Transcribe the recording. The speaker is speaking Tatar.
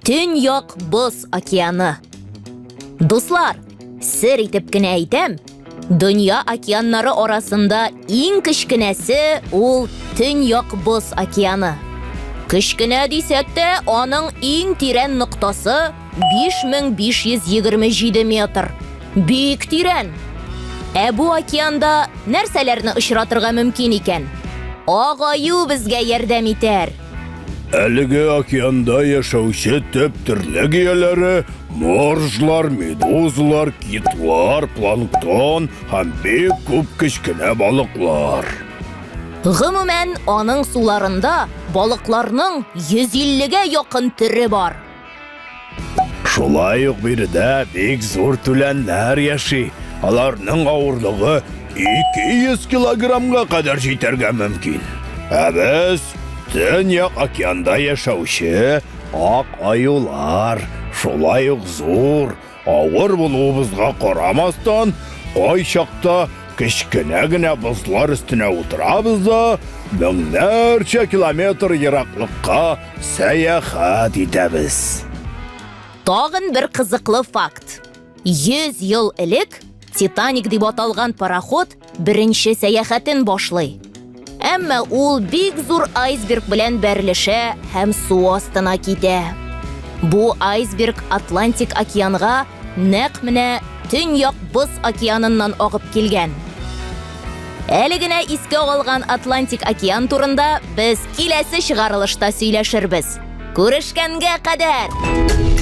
Төньяк Боз океаны. Дуслар, сер итеп кенә әйтәм, дөнья океаннары арасында иң кечкенәсе ул Төньяк Боз океаны. Кечкенә дисәк тә, аның иң тирән ноктасы 5527 метр. Бик тирән. Ә бу океанда нәрсәләрне очратырга мөмкин икән? Ак аю безгә ярдәм итәр. Әлеге океанда яшәүче төп терлек ияләре моржлар, медузалар, китлар, планктон һәм бик күп кечкенә балыклар. Гомумән, аның суларында балыкларның 150-гә якын төре бар. Шулай ук биредә бик зур түләннәр яши. Аларның авырлыгы 200 килограммга кадәр җитәргә мөмкин. Ә без Төньяк океанда яшәүче ак аюлар шулай ук зур, авыр булуыбызга карамастан, кайчакта кечкенә генә бозлар өстенә утырабыз да, меңнәрчә километр ераклыкка Сәяхәт итәбез. Тагын бер кызыклы факт. 100 ел элек Титаник дип аталган пароход беренче сәяхәтен башлый. Әмма ул бик зур айсберг белән бәрелешә һәм су астына китә. Бу айсберг Атлантик океанга нәкъ менә Төньяк Боз океаныннан агып килгән. Әле генә искә алган Атлантик океан турында без киләсе чыгарылышта сөйләшербез. Күрешкәнгә кадәр!